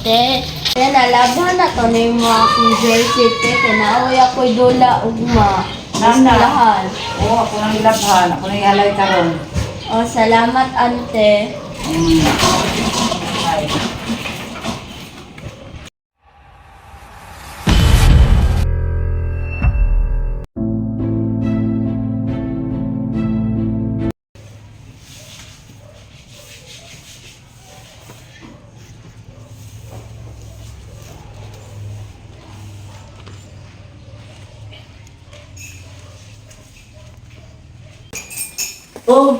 te. Te, nalabhan na to na yung mga akong jersey, te. Kaya naaway ako'y dula, ugma. Nana. Eskwelahan. Oo, ako nang ilabhan. Ako nang ihalay karon. Oh, salamat, ante. Ay. Oh,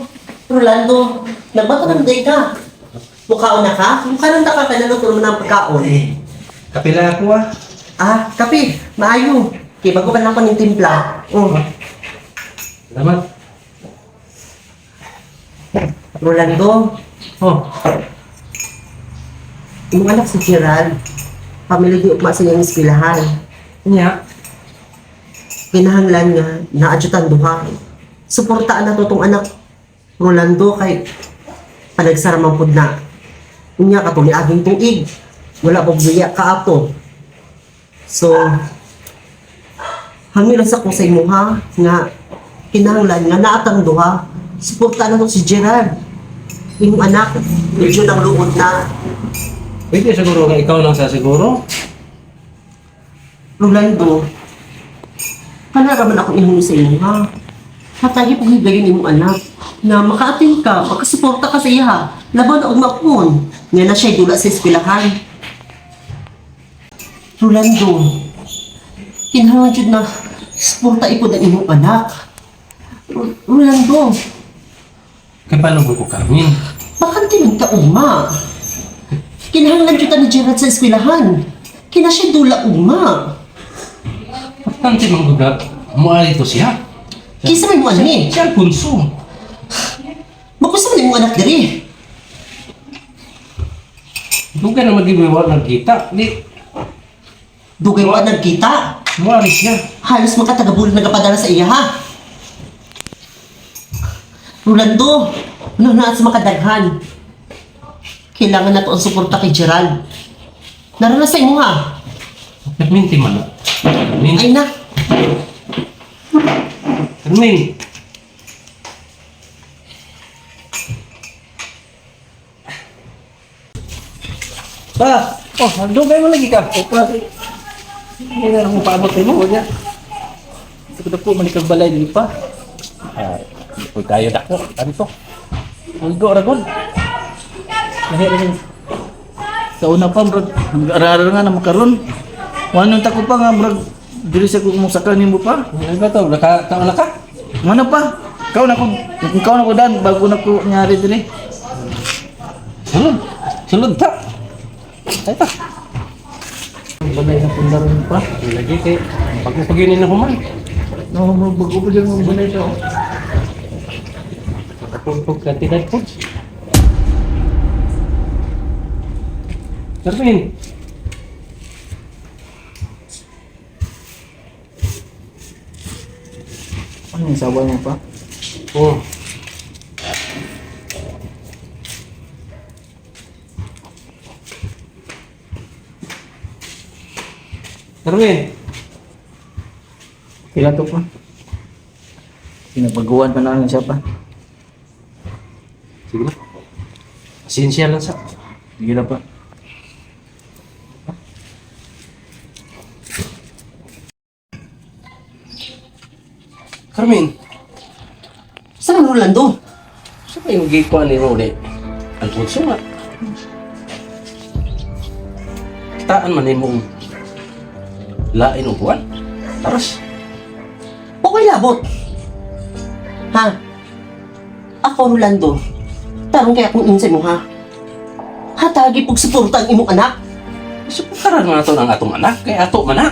Rolando, nagbato ng day ka. Mukhaon na ka? Mukha nang ka kay naluto naman ang pagkaon. Kapila ako ah. Ah, kape, maayo. Kay bago pa lang ko ning timpla. Oh, Salamat. Rolando, Oh, imong anak si Gerald. Pamilya di ugma sa iyang eskwelahan. niya. Kinahanglan nga naadjutan duha. Suportaan na to tong anak Rolando kay panagsara man pud na. Unya katong niaging tuig. Wala pa biya kaato. So, hangyo lang sa kung sa imuha nga kinahanglan nga naatang duha. Suportaan na to si Gerard. Imong anak, medyo nang luod na. Pwede siguro nga ikaw lang sa siguro. Rolando, kanara man akong ihong sa imo ha. Hatagi pong higayon imong anak na makaatin ka, makasuporta ka sa iya. Laban og mapun, nga na siya dula sa eskwelahan. Rolando, kinahanglan jud na suporta ipod ang imong anak. Rolando, Kay paano ko Carmen? bakante man ka uma. Kinahanglan jud ta ni Gerard sa eskwelahan. Kina siya dula uma. Importante man gud na muali to siya. Kinsa may mo ano eh? Si Alfonso. Magusto man imong anak diri. Dugay na magibiwa nagkita. Di, Dugay wa nagkita. muali siya. Halos mga taga-bulan nagapadala sa iya, ha? Rolando, ano na sa makadaghan? Kailangan na to ang suporta kay Gerald. Naranasan mo ha? Carmen, ti man na. Carmen. Ay na, Carmen. Pa, oh, dugay mo lagi ka. Opa, Hindi na akong paabot mo, wag na. sa ko manikag balay dili pa. Ay, uy, tayo dako. Ano to? Ang go ragon. Lahi ra ni. Sa una pa murag nag-araro nga na makaron. Wanon ta ko pa nga murag diri sa ko musaka nimo pa. Ano ba to? Naka, taon na ka? Mano pa? Kau na ko, ikaw na ko dan bago na ko nyari diri. Sulod. Sulod ta. Ay ta. Balay na pundaron pa. Lagi kay pag-paginin na human. No, murag bago pa dyan ang balay siya. Pagpag kantidad po. Carmen. Ano yung sawa mo pa? Oh. Carmen. Kailan to pa? Pinabaguan pa na lang siya pa. Sige na. Pasensya lang sa. Sige na pa. Carmen, saan ang Rolando? sa pa yung gikuan ni Rode? Alfonso nga. Kitaan man nimo ang lain og buwan. Taras. Okay labot. Ha? Ako, Rolando, tarong kaya kung insay mo, ha? Hatagi pag suporta ang imong anak. Suportaran man ato ng atong anak kay ato man na.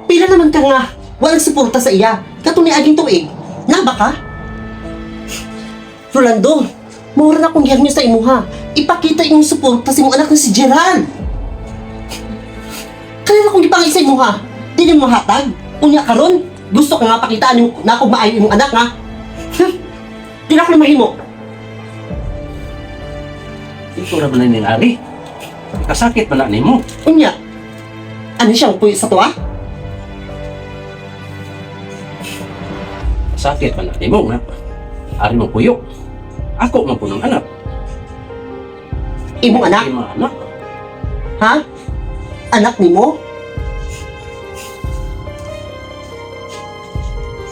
Pila naman ka nga, walang suporta sa iya. Katong niaging tuig. Naba ka? Rolando, mura na kong gihangyo sa imuha. Ipakita imong suporta sa imong anak na si Gerald. Kaya na kong gipangay sa imuha. Di mo hatag. Unya karon, gusto ko nga pakitaan yung, na ako maayo imong anak nga. Di na ako na mahimo. Ito ra man ning ari. Kasakit man na nimo. Unya, ano siyang puyo sa tuwa? Kasakit man na nimo nga. Ari mo puyo. Ako man punong anak. Imong anak, Imong anak. ha? Anak nimo?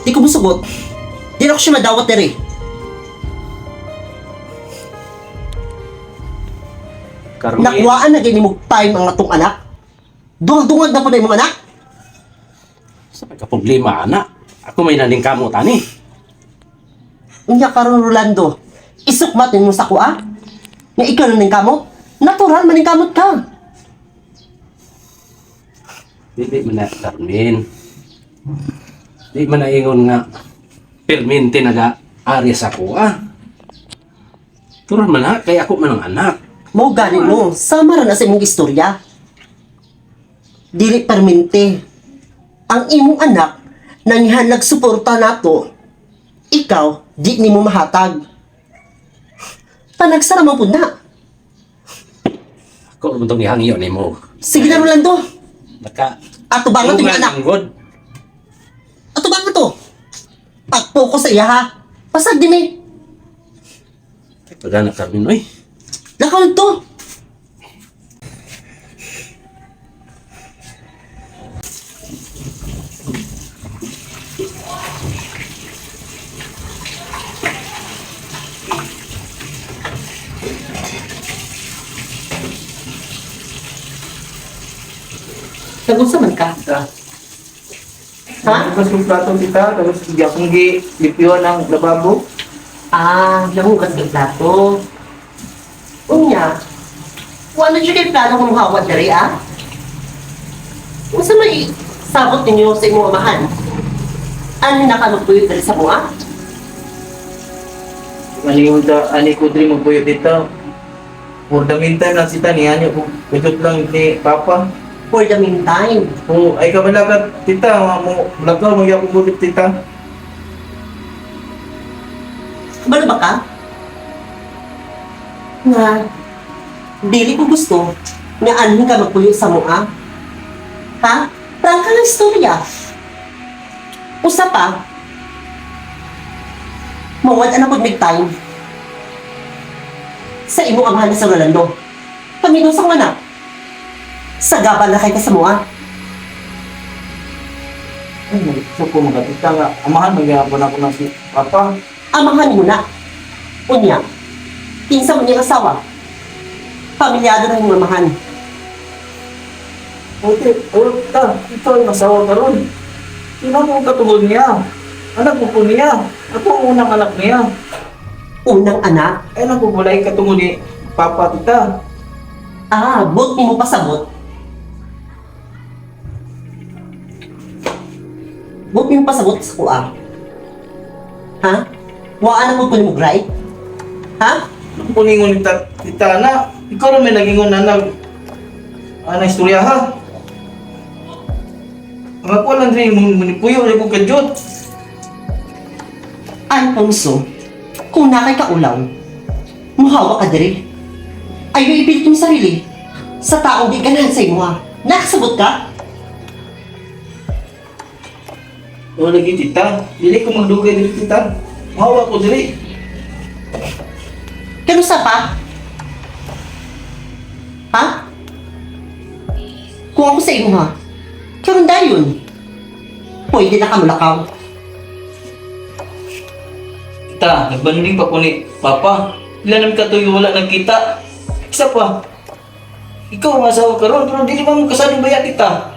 Di ko musugot. Di na ko siya madawat diri. Carmen. Nakuhaan na gini mo time ang atong anak. Dungag-dungag na po na imong anak. Sa pagka problema ana. Ako may naning kamot ani. Unya karon Rolando, isukmat nimo sa kuha. Nga ikaw na ning kamot. Natural man ning kamot ka. Dili man na Carmen. Di man na ingon nga permente naga ari sa kuha. Turan man ha, kay ako man ang anak. Mao gani no, sama ra na sa imong istorya. Dili permente. Ang imong anak nanghihanag suporta nato. Ikaw di nimo mahatag. Panagsara mo pud na. Ako man tong gihangyo nimo. Sige na Rolando, Naka ato bangat imong anak. God. Ato bangat to. Pag-focus sa iya ha. Pasag di may. Pagana Carmen oy. Lakaw to. Nagunsa man ka? Ta. Ha? Tapos yung plato tita, tapos hindi akong gi-lipyo ng lababo. Ah, nahugas kay plato. Unya, wala siya kay plano kung hawad diri ah. Unsa may sabot ninyo sa imong amahan? Ano nakalugpuyo diri sa mua? Ani ko da, ani ko diri magpuyo tita. For the meantime lang sita niya niya kung kujot lang ni Papa. For the meantime, O ay kabalagat tita, mga mo lakaw mo yakong bulit tita. kabalo ba ka? Nga, dili ko gusto nga anhin ka magpuyo sa mua. Ha? Prangka ng istorya. Usa pa, mawad na pud mig time sa imong amahan na sa Rolando. Paminaw sa anak. Sagabal na kay ka sa mua. Ay, so ko mga tita nga amahan magyapon ako ng si Papa. Amahan mo na. Unya, kinsa mo niyang asawa. Pamilyado na imong amahan. Okay, oh, ta, ito ay masawa karon. Ino mo katungod niya. Anak ko po niya. Ako ang unang anak niya. Unang anak, Ay nang pupulay katungod ni Papa tita. ah, but mo pasabot. But mo pasabot sa kuha. Ha? Waan na mo ko nimo right? Ha? Nung puningon ni tita na, ikaw rin may nagingon na nag ana istorya ha. Ang ako lang rin mo manipuyo rin ko kadyot. Alfonso, kung nakay kaulaw, muhawa ka diri. Ayaw ipilit yung sarili sa taong di ganahan sa imo ha. Nakasabot ka? O lagi tita, dili ko magdugay dili tita. Mahawa ko dili. Kanusa pa? Ha? Kung ako sa imo ha, karon dayon. Pwede na ka mulakaw. Tita, nagbanding pa ko ni Papa. Ila naman katuyo wala nagkita. Isa pa. Ikaw ang asawa karon pero dili ba mo kasano baya tita?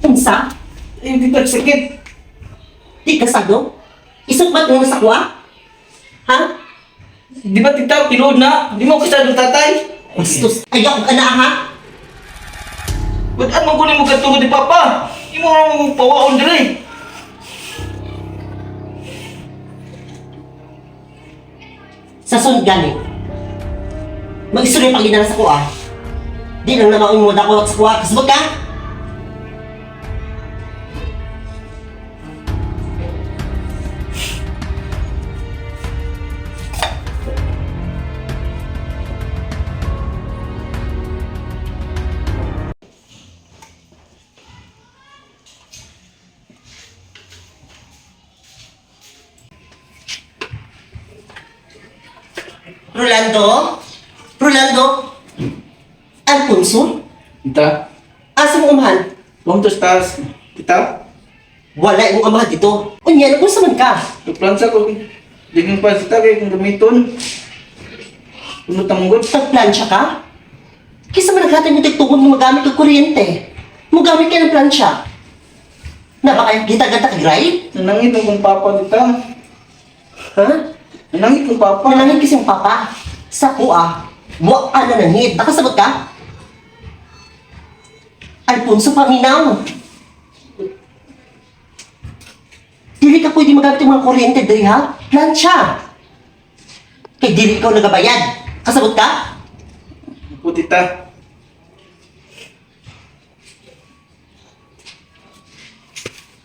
Unsa? Ay tita sakit. Di ka sado? Isukmat mo na sa kuha? Ha? Di ba tita tinuod na? Di mo kasano tatay? Bastos. Ayaw ka na ha? Ba't anong kunin mo katungod ni Papa? Imo mo pawaon diri. Sa sunod gani. Mag-istorya pang ginala sa kuha. Di lang naman mo dako sa kuha. Kasabot ka? Rolando? Rolando? Alfonso? Tita, Asa mo umahan? huwag to sa taas. Tita, Wala imong amahan dito. Unya, kung man ka? nagplansa ko. Diging pa tita kay kung gamiton. Punot ang gud. Nagplansya ka? Kisa man naghatag mo tigtugon mo magamit og kuryente. Mugamit ka ng plansya. Na ba kayo gitagata kag ride? Nanangit ang kong papa, tita. Ha? Nanangit kong papa. Nanangit kasi yung papa. Sa kuha, wa ka na nangit. Nakasabot ka? Alfonso, paminaw. Dili ka pwede magamit yung mga kuryente diri ha? Plansya. Kay dili ikaw nagabayad. Kasabot ka? Po, tita.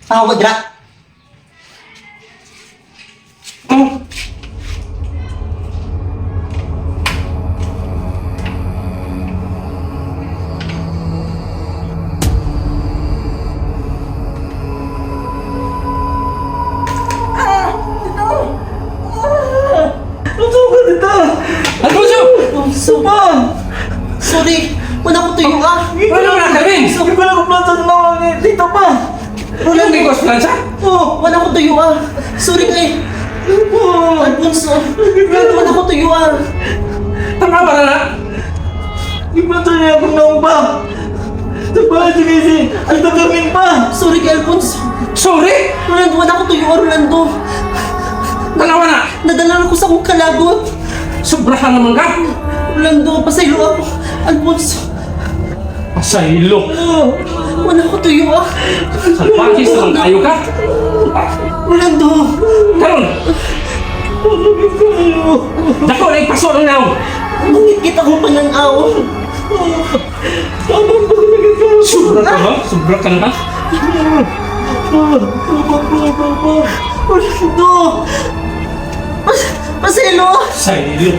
Pahawad ra. Luto ka, tita! Alfonso! Alfonso, Pa! sorry. Wala ko tuyo ah. Ano na, Carmen? Sabi ko lang kung plansa sa mga ni tita pa! Ano yung kos plansa? Oh, wala ko tuyo ah. Sorry kay. Oh! Alfonso, wala ko tuyo ah. Tama ba na na? Iplansa niya akong naong pa! Sa bahay si Casey! Tita Carmen pa! Sorry kay Alfonso. Sorry! Rolando, wala ko tuyo ah, Rolando. Tanawa na! Nadala ko sa akong kalagot. Sobrahan naman ka! Rolando, pasaylo ako. Alfonso, Pasaylo! wala ko tuyo ah. Salpakis naman kayo ka! Rolando, Karon! Dako na ipaso ng naong! Nangit akong pananaw. Sobra ka ba? Sobra ka na ba? Rolando! Pasaylo! Pasaylo!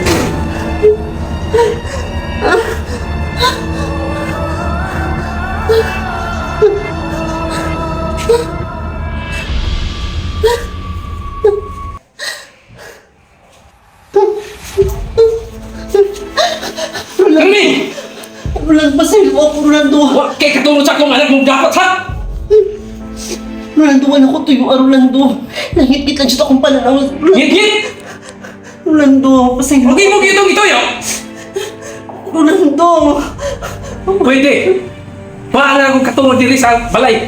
Carmen! Rolando, pasaylo ako, Rolando. Wa kay katulong sa akong anak mong dapat ha! Rolando, wala ko tuyo, ah, Rolando. Nangit-ngit lang siya akong pananaw. Rolando, Ngit-ngit! Rolando, pasaylo. Huwag mo gitong ito yo! Rolando! Pwede! Wala akong katungod diri sa balay.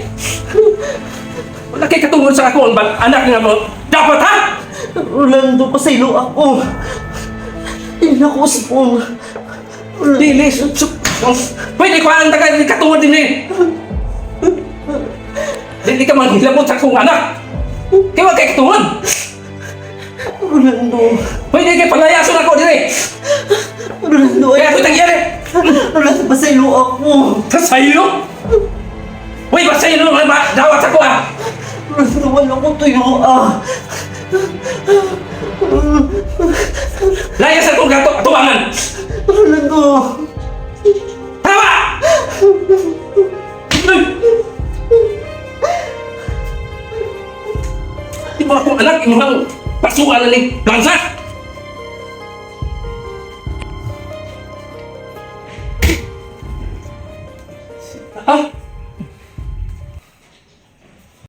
Wala kay katungod sa ako ang anak nga mo. Dapat ha! Rolando, pasaylo ako. Hindi na ko usapong. Dili, pwede ko ang taga katungod din eh. Dili ka man hilabot sa akong anak. Kaya wa kay katungod. Rolando, Pwede kay palayason ako diri. Rolando, Kaya ako tangyari. Rolando, pasaylo ako. Pasaylo? Uy, pasaylo nga ba? Dawat ako ah. Rolando, wala ko tuyo ah. Layas akong gato, tuwangan. Rolando, Tama! Di ba akong anak, imuhang pasuan na ni Lansa?